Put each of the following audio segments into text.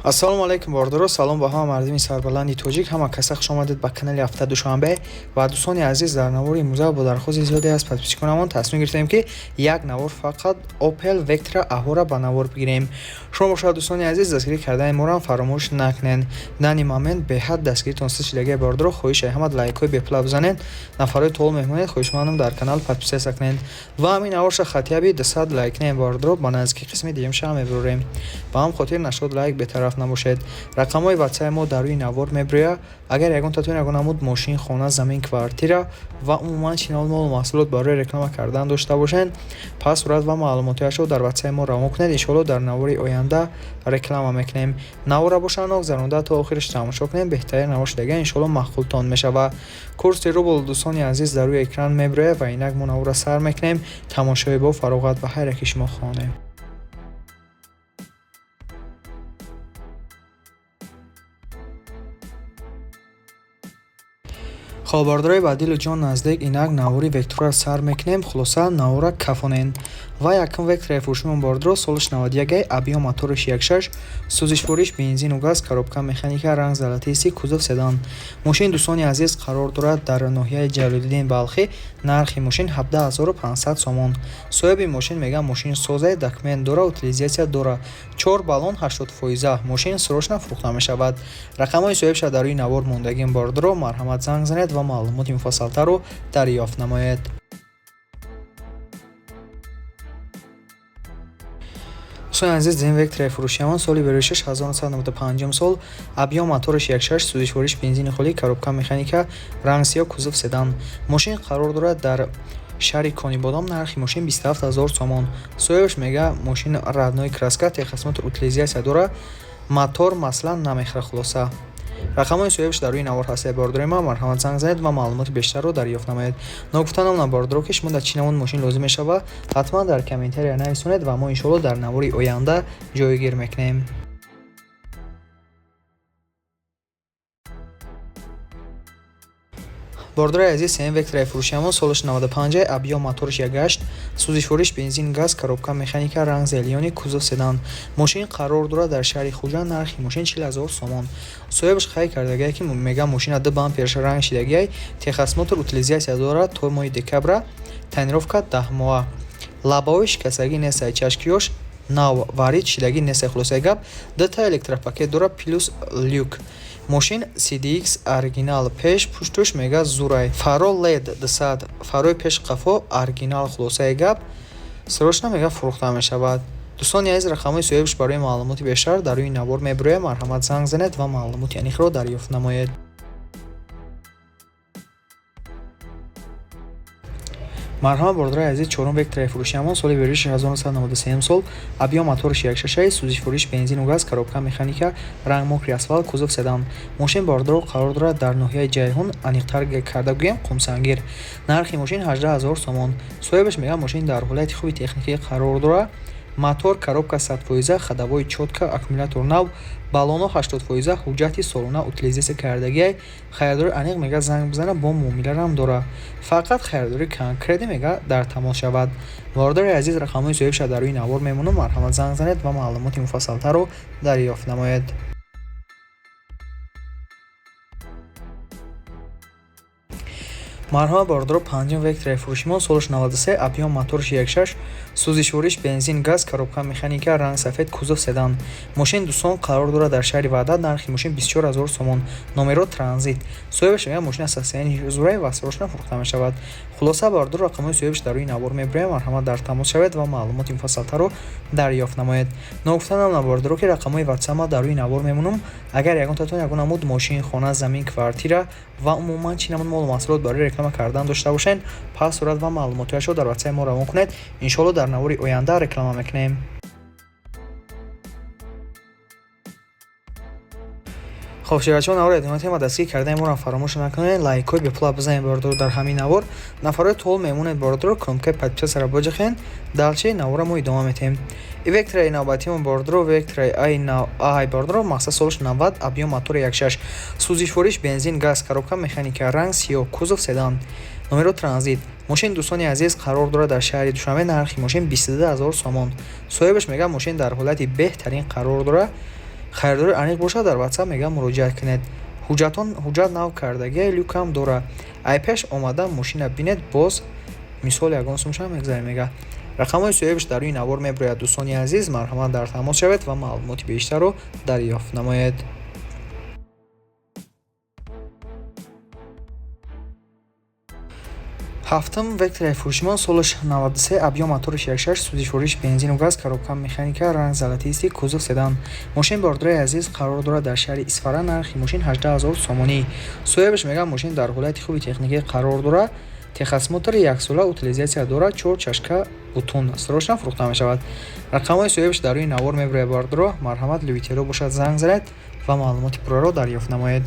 Ассалому алайкум, бордоро, салом ба ҳама мардими сарбаланди тоҷик, ҳама каса хуш омадед ба канали Ҳафта Душанбе. Ва дӯстони азиз, дар навори имрӯза бо дархости зиёде аз подписчиконамон тасмим гирифтем, ки як навор фақат Opel Vectra аҳора ба навор бигирем. Шумо бошад, дӯстони азиз, дастгирӣ кардани моро фаромӯш накунед. Данный момент беҳад дастгиритон суст шидагия, бордоро, хоҳиши ҳама лайкҳои бепула бизанед. Нафарҳои тол меҳмонед, хоҳишмандам, дар канал подписаться кунед ва ҳамин наворша хатияби 200 лайк нем, бордоро, ба наздики қисми дуюмша мебурем. Ба ҳам хотир нашуд лайк бетараф набошед. Рақамҳои ватсапи мо дар рӯи навор мебирояд. Агар ягонтатон ягон намуд мошин, хона, замин, квартира ва умуман чӣ навъ молу маҳсулот барои реклама кардан дошта бошед, пас сурат ва маълумотҳояшро дар ватсапи мо равон кунед. Иншоалло, дар навори оянда реклама мекунем. Наворро бошад, ногзаронда то охираш тамошо кунед. Беҳтарин навор шудага, иншоалло, маъқултон мешавад. Курси рубл, дӯстони азиз, дар рӯи экран мебирояд ва инак мо наворро сар мекунем. Тамошои бо фароғат ба ҳар яки шумо хоҳонем. Хоб, бардорои ба дилу ҷон наздик, инак навори Вектора сар мекунем. Хулоса, навора кафонен ва якум Вектораи фурӯшимон, бордоро, солаш 91, объём мотораш 1.6, сӯзишвориш бензину газ, коробка механика, ранг золотистый, кузов седан. Мошин, дӯстони азиз, қарор дорад дар ноҳияи Ҷалолиддин Балхӣ. Нархи мошин 17 500 сомон. Соҳиби мошин мегӯяд, мошин созае, документ дора, утилизация дора, чор баллон 80%. Мошин срочно фурӯхта мешавад. Рақамҳои соҳибша дар рӯи навор мондагим, бордоро, марҳамат, занг занед ва маълумоти муфассалтарро дарёфт намоед. Дӯстони азиз, дин Вектораи фурӯшиамон соли 2006, 1995 сол, объём мотораш 1.6, сӯзишвориш бензини холӣ, коробка механика, ранг сиёҳ, кузов седан. Мошин қарор дорад дар шаҳри Конибодом. Нархи мошин 27 000 сомон. Соҳибаш мегӯяд, мошин родной краска, техосмотр, утилизация дорад, мотор масла намехӯрад. Хулоса, рақамҳои соҳибаш дар рӯи навор ҳастед, бордори ман, марҳамат, занг занед ва маълумоти бештарро дарёфт намоед. Ногуфта намонам, бордоро, ки шумо дар чӣ намуд мошин лозим мешавад, ҳатман дар комментария нависонед ва мо иншоалло дар навори оянда ҷойгир мекунем. Бордори азиз, сеюм Вектораи фурӯшиамон солаш 95, объём мотораш 1.8, сӯзишвориш бензин газ, коробка механика, ранг зелёный, кузов седан. Мошин қарор дорад дар шаҳри Хуҷанд. Нархи мошин 40 000 сомон. Соҳибаш қайд кардагие, ки мегӯяд, мошина ду бамперш ранг шидагиай, техосмотр, утилизация дорад то моҳи декабра, тонировка 10 моҳа, лабаҳои шикастагӣ нестай, чашкиёш нав варид шидагӣ нестай. Хулосаи гап, дута электропакет дорад плюс люк. Мошин CDX оригинал, пеш пуштуш мега зурай, фаро LED 200, фарои пеш қафо оригинал. Хулосаи гап, срочно мега фурӯхта мешавад. Дӯстони азиз, рақамҳои соҳибаш барои маълумоти бештар дар рӯи навор мебирояд. Марҳамат, занг занед ва маълумоти аниқро дарёфт намоед. Марҳамат, бордорои азиз, чорум Вектораи фурӯшиамон соли 1993 сол, объём мотораш 1.6, сӯзишвориш бензину газ, коробка механика, ранг мокрый асфальт, кузов седан. Мошин, бордоро, қарор дорад дар ноҳияи Ҷайҳун, аниқтар карда гӯем, Қумсангир. Нархи мошин 18 000 сомон. Соҳибаш мегӯяд, мошин дар ҳолати хуби техникӣ қарор дорад, мотор, коробка 100%, ходовой чётко, аккумулятор нав, баллонҳо 80%, ҳуҷҷати солона утилизация кардагиай. Харидори аниқ мега занг бизана, бо муомиларам дорад, фақат харидори конкретный мега дар тамос шавад. Бордори азиз, рақамҳои соҳибша дар рӯи навор мемонам. Марҳамат, занг занед ва маълумоти муфассалтарро дарёфт намоед. Марҳамат, бордоро, панҷум Вектораи фурӯшимон солаш 93, объём мотораш 1.6, сӯзишвориш бензин газ, коробка механика, ранг сафед, кузов седан. Мошин, дӯстон, қарор дорад дар шаҳри Ваҳдат. Нархи мошин 24 000 сомон. Номеро транзит. Соҳибаш мегӯяд, мошин аз состоянии зурай ва срочно фурӯхта мешавад. Хулоса, бордоро, рақамҳои соҳибаш дар рӯи навор мебирояд. Марҳамат, дар тамос шавед ва маълумоти муфассалтарро дарёфт намоед. Ногуфта намонам, бордоро, ки рақамҳои ватсапма дар рӯи навор мемонам. Агар ягонтатон ягон намуд мошин, хона, замин, квартира ва умуман чӣ намуд молу маҳсулот барои реклама кардан дошта бошед, пас сурат ва маълумотҳояшро дар ватсапи мо равон кунед. Иншоалло, дар навори оянда реклама мекунем. Хоб, ширачо, навор идома тема. Дастгирӣ кардани моро фаромӯш накунед, лайкҳои бепула бизанед, бордоро. Дар ҳамин навор нафарҳои тол мемонед, бордоро, кнопкаи подписаться боҷахен. Дальше навора мо идома метиҳем. И Вектораи навбатимон, бордоро, Вектораи ай, бордоро, мақсад солаш 90, объём мотори 1.6, сӯзишвориш бензин газ, коробка механика, ранг сиёҳ, кузов седан, номеро транзит. Мошин, дӯстони азиз, қарор дорад дар шаҳри Душанбе. Нархи мошин 22 000 сомон. Соҳибаш мегӯяд, мошин дар ҳолати беҳтарин қарор дорад. Харидори аниқ бошад, дар WhatsApp мега муроҷиат кунед. Ҳуҷҷатон ҳуҷҷат нав кардагия, люкам дора. Ай пеш омада мошина бинед, боз мисол ягон сумша мегзарем мега. Рақамҳои соҳибаш дар рӯи навор мебирояд. Дӯстони азиз, марҳамат, дар тамос шавед ва маълумоти бештарро дарёфт намоед. Ҳафтум Вектораи фурӯшимон, солаш 93, объём моториш 16, сӯзишвориш бензину газ, коробка механика, ранг золотистый, кузов седан. Мошин, бордораи азиз, қарор дорад дар шаҳри Исфара, нархи мошин 18 000 сомонӣ. Соҳибаш мегӯяд, мошин дар ҳолати хуби техникӣ қарор дорад, техосмотри яксола, утилизация дорад, чор чашка бутун, срочно фурӯхта мешавад. Рақамҳои соҳибаш дар рӯи навор мебирояд. Бардоро, марҳамат, любитело бошад, занг занед ва маълумоти пурраро дарёфт намоед.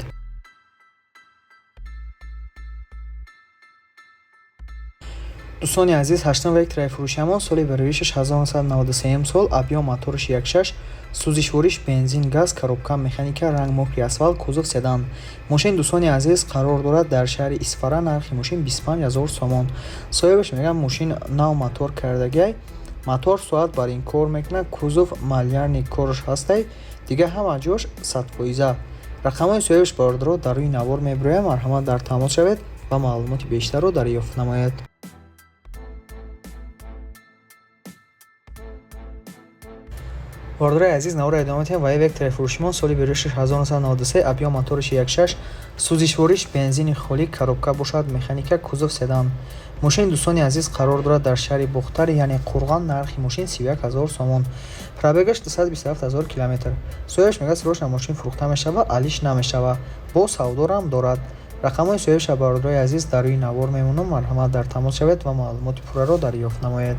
Дӯстони азиз, ҳаштум Вектораи фурӯшиамон, соли баровишаш 1993 сол, объём моториш 16, сӯзишвориш бензин газ, коробка механика, ранг мокрый асфалт, кузов седан. Мошин, дӯстони азиз, қарор дорад дар шаҳри Исфара, нархи мошин 25 000 сомон. Соҳибаш мегӯяд, мошин нав мотор кардагиай, мотор соат бар ин кор мекунад, кузов малярный корш ҳастай, дигар ҳама ҷош садфоиза. Рақамҳои соҳибаш, бародаро, дар рӯи навор мебирояд. Марҳамат, дар тамос шавед ва маълумоти бештарро дарёфт намоед. Бародарои азиз, наворро идома медиҳем ва Вектораи фурӯшимон, соли берӯшаш 1993, объём моториш 16, сӯзишвориш бензини холӣ, коробка бошад механика, кузов седан. Мошин, дӯстони азиз, қарор дорад дар шаҳри Бохтар, яъне Қурған, нархи мошин 31 000 сомон. Пробегаш 227 000 километр. Соҳибаш мегӯяд, срочно мошин фурӯхта мешавад, алиш намешавад, бо савдорам дорад. Рақамҳои соҳибаша, бародарои азиз, дар рӯи навор мемонам. Марҳамат, дар тамос шавед ва маълумоти пурраро дарёфт намоед.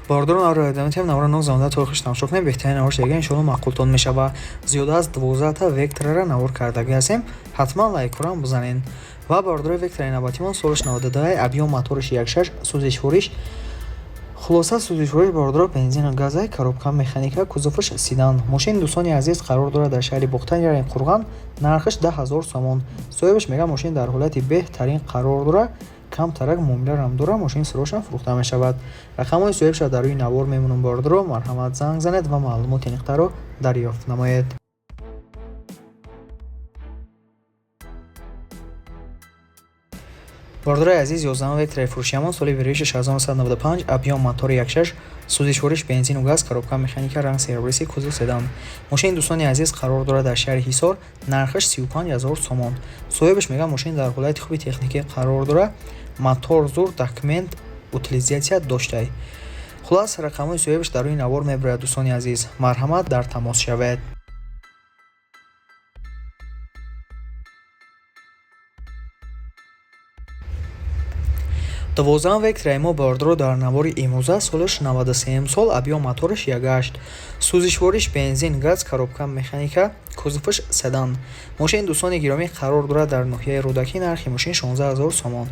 Бародарон, наворро идома медиҳем. Навора нозамода то охирш тамошо кунед, беҳтарин навор шудага, иншоалло маъқултон мешавад. Зиёда аз 12та Векторара навор кардагӣ ҳастем, ҳатман лайкҳоро бизанед. Ва бародарои, Вектораи навбатимон, солаш 92, объём моториш 16, сӯзишвориш, хулоса, сӯзишвориш, бародаро, бензину газай, коробка механика, кузоваш седан. Мошин, дӯстони азиз, қарор дорад дар шаҳри Бохтар, яъне Қурған, нархаш 10 000 сомон. Соҳибаш мегӯяд, мошин дар ҳолати беҳтарин қарор дорад, камтарак муомиларам дорад, мошин срочно фурӯхта мешавад. Рақамҳои соҳибаша дар рӯи навор мемонам. Бародаро, марҳамат, занг занед ва маълумоти аниқтарро дарёфт намоед. Бародарои азиз, 11 Вектораи фурӯшиамон, соли берӯишаш 1995, объём мотори 16, сӯзишвориш бензину газ, коробка механика, ранг серебристый, кузов седан. Мошин, дӯстони азиз, қарор дорад дар шаҳри Ҳисор, нархаш 35 000 сомон. Соҳибаш мегӯяд, мошин дар ҳолати хуби техникӣ қарор дорад, мотор зур, документ, утилизация доштай. Хулас, рақамҳои соҳибаш дар рӯи навор мебирояд. Дӯстони азиз, марҳамат, дар тамос шавед. 12-ам Вектораи мо, бародаро, дар навори имрӯза, солаш 93 сол, объём мотораш 18, сӯзишвориш бензин газ, коробка механика, кузоваш седан. Мошин, дӯстони гиромӣ, қарор дорад дар ноҳияи Рӯдакӣ, нархи мошин 16 000 сомон.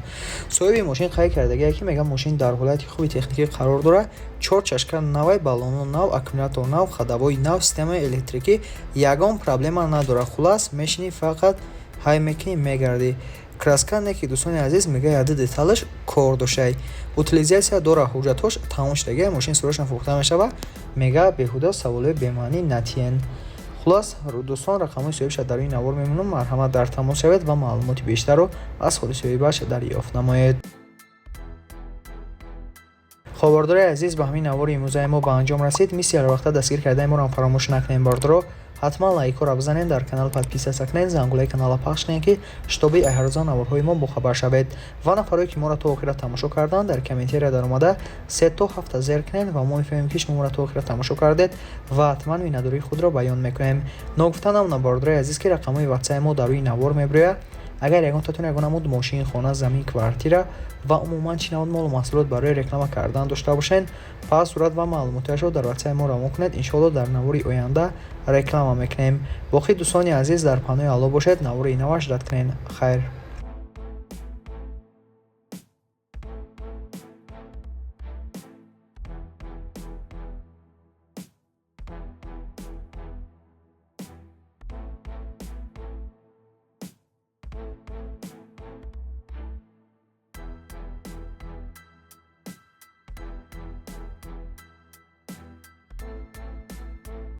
Соҳиби мошин қайд кардагие, ки мегӯяд, мошин дар ҳолати хуби техникӣ қарор дорад, чор чашка навай, баллоно нав, аккумулятор нав, ходовой нав, системаи электрикӣ ягон проблема надорад. Хулас, мешинӣ, фақат ҳай мекунӣ, мегардӣ. Краска не ки, дӯстони азиз, мегӯяд, яду деталаш кор доштай, утилизация дорад, ҳуҷҷатҳош тамом шудагия, мошин срочно фурӯхта мешавад. Мегӯяд, беҳуда саволҳои бемаънӣ натиҳен. Хулас, дӯстон, рақамҳои соҳибаша дар рӯи навор мемонам. Марҳамат, дар тамос шавед ва маълумоти бештарро аз худи соҳибаш дарёфт намоед. Хоб, бародарои азиз, ба ҳамин навори имрӯзаи мо ба анҷом расид. Мисли ҳарвақта, дастгир кардани моро фаромӯш накунем. Бародаро, ҳатман лайкҳоро бизанед, дар канал подписаться кунед, зангулаи каналро пахш кунед, ки чтобы ҳаррӯза наворҳои мо бохабар шавед. Ва нафарое ки моро то охира тамошо карданд, дар комментария даромада се то ҳафта зер кунед ва мо мефаҳмем, ки шумо моро то охира тамошо кардед, ва ҳатман миннатдории худро баён мекунем. Ногуфта намонам, бародарои азиз, ки рақамҳои ватсаи мо дар рӯи навор мебирояд. Агар ягонтатон ягон намуд мошин, хона, замин, квартира ва умуман чӣ намуд молу маҳсулот барои реклама кардан дошта бошед, пас сурат ва маълумотҳояшро дар ватсаи мо равон кунед. Иншоалло, дар навори оянда реклама мекунем. Боқӣ, дӯстони азиз, дар паноҳи Аллоҳ бошед, навори наваш рад кунед. Хайр.